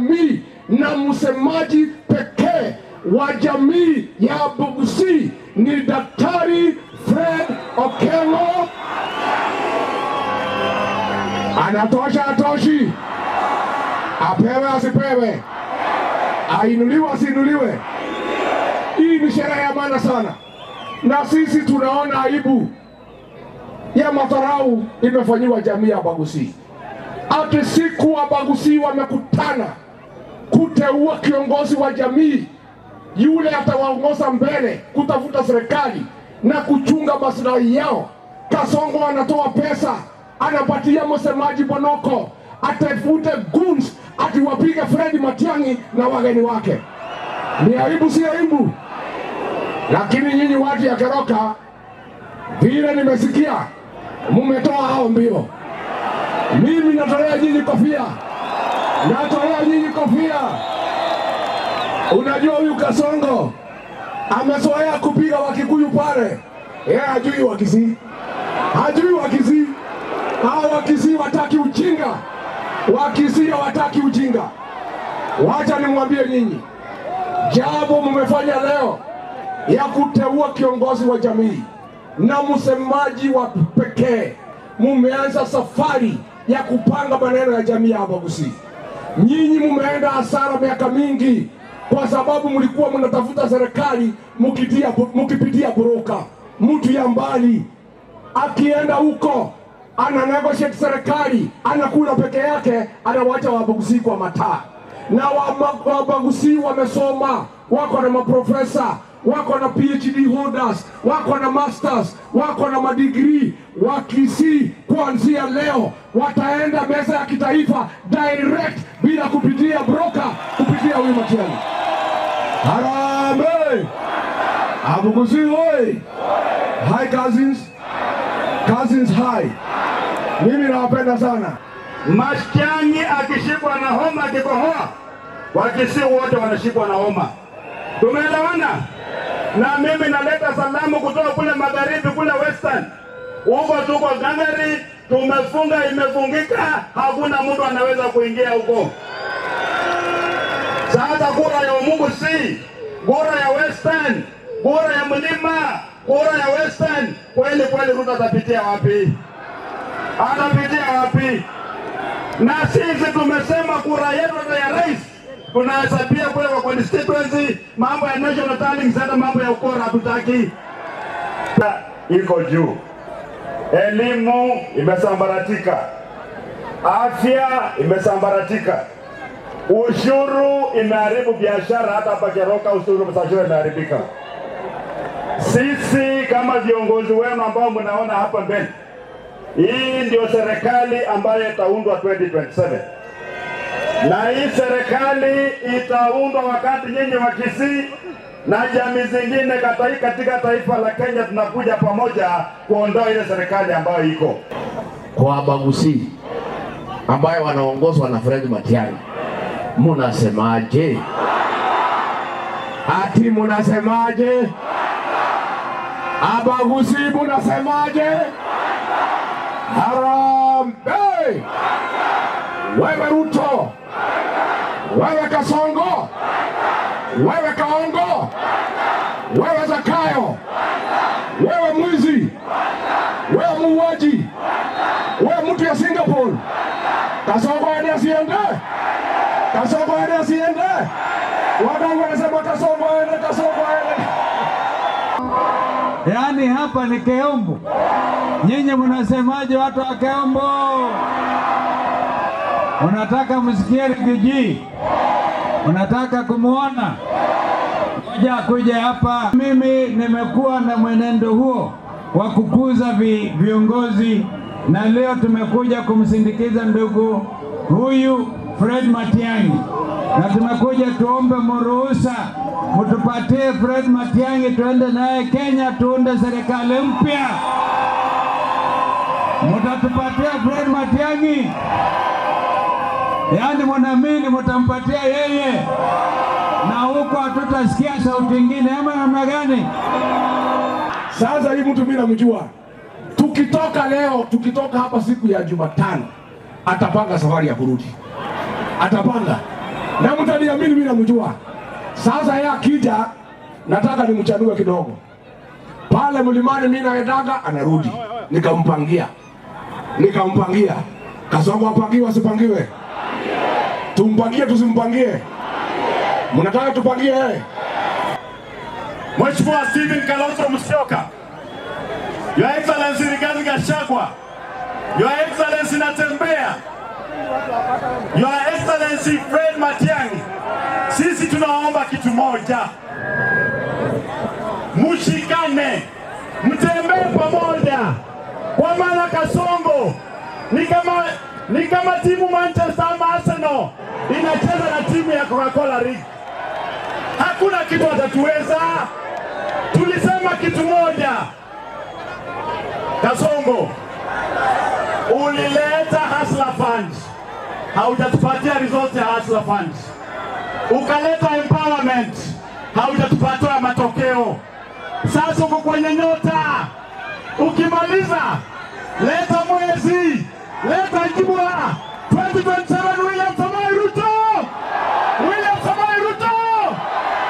jamii na msemaji pekee wa jamii ya Abagusii ni Daktari Fred Okengo. Anatosha, atoshi? Apewe asipewe? Ainuliwe asiinuliwe? Hii ni sherehe ya maana sana, na sisi tunaona aibu ya madharau imefanyiwa jamii ya Abagusii. Ati siku Abagusii wamekutana kuteua kiongozi wa jamii yule atawaongoza mbele kutafuta serikali na kuchunga maslahi yao. Kasongo anatoa pesa, anapatia msemaji Bonoko atafute goons ati wapige Fred Matiang'i na wageni wake. Ni aibu, si aibu? Lakini nyinyi watu ya Keroka, vile nimesikia mumetoa hao mbio. Mimi natolea nyinyi kofia, natolea nyinyi kofia. Unajua huyu Kasongo amezoea kupiga Wakikuyu pale, yeye hajui Wakisii, hajui Wakisii. Hao Wakisii wataki ujinga, Wakisii hawataki ujinga. Wacha nimwambie nyinyi, jambo mmefanya leo ya kuteua kiongozi wa jamii na msemaji wa pekee, mumeanza safari ya kupanga maneno ya jamii ya Abagusii. Nyinyi mumeenda hasara miaka mingi kwa sababu mlikuwa mnatafuta serikali mukipitia broker, mtu ya mbali akienda huko ana negotiate serikali, anakula peke yake, anawacha Wabagusii kwa mataa. Na Wabagusii wamesoma, wako na maprofesa, wako na PhD holders, wako na masters, wako na madigrii. Wakisii kuanzia leo wataenda meza ya kitaifa direct bila kupitia broker, kupitia huyu Matiang'i. Harambee! Abagusii oi! Hi cousins, cousins hi. Mimi nawapenda sana. Matiang'i akishikwa na homa akikohoa, Wakisii wote wanashikwa na homa. Tumeelewana? Na mimi naleta salamu kutoka kule magharibi, kule Western, huko tuko gangari, tumefunga, imefungika, hakuna mtu anaweza kuingia huko. Sasa kura ya Omugusii, kura ya Western, kura ya mlima, kura ya Western, kweli kweli Ruto atapitia wapi? Atapitia wapi? Na sisi tumesema kura yetu ya rais tunahesabia kule kwa constituency, mambo ya National Tallying Center, mambo ya ukora hatutaki. Iko juu, elimu imesambaratika, afya imesambaratika, ushuru imeharibu biashara, hata hapa Keroka ushuru biashara imeharibika. Sisi kama viongozi wenu ambao mnaona hapa mbele, hii ndio serikali ambayo itaundwa 2027 na hii serikali itaundwa wakati nyinyi Wakisii na jamii zingine katika taifa la Kenya tunakuja pamoja kuondoa ile serikali ambayo iko. Kwa Abagusii ambayo wanaongozwa na Fred Matiang'i, munasemaje? Ati munasemaje? Abagusii munasemaje? Harambee! Wewe Ruto, wewe Kasongo, wewe Kaongo, wewe Zakayo, wewe mwizi, wewe muuaji, wewe mtu ya Singapore. Kasongo aende asiende? Kasongo aende asiende? Wadangu wanasema Kasongo aende, Kasongo aende. Yaani hapa ni Keumbu. Nyinyi mnasemaje watu wa Keumbu? Unataka msikie Riggy G? Unataka kumuona? Ngoja akuje hapa. Mimi nimekuwa na mwenendo huo wa kukuza viongozi na leo tumekuja kumsindikiza ndugu huyu Fred Matiang'i, na tumekuja tuombe muruhusa mtupatie Fred Matiang'i tuende naye Kenya tuunde serikali mpya. Mutatupatia Fred Matiang'i? Yaani munaamini mutampatia yeye, na huko hatutasikia sauti ingine ama namna gani? Sasa hii mtu mimi namjua, tukitoka leo, tukitoka hapa siku ya Jumatano, atapanga safari ya kurudi, atapanga. Mimi namjua. Sasa yeye akija, nataka nimchanue kidogo pale mlimani, mimi naendaga, anarudi, nikampangia, nikampangia. Kasongo apangiwe asipangiwe? Tumpangie tusimpangie? Mnataka tupangie yeye? Mheshimiwa Stephen Kalonzo Musyoka, Your Excellency Rigathi Gachagua, Your Excellency Natembeya, Your Excellency Fred Matiang'i, sisi tunaomba kitu moja, mushikane, mtembee pamoja, kwa maana Kasongo ni kama timu Manchester ama Arsenal inacheza na timu ya Coca-Cola League. Hakuna kitu atatuweza. Tulisema kitu moja, Kasongo, ulileta Hustler Funds, haujatupatia results ya Hustler Funds. Ukaleta empowerment, haujatupatia matokeo. Sasa uko kwenye nyota, ukimaliza leta mwezi, leta jua 2027.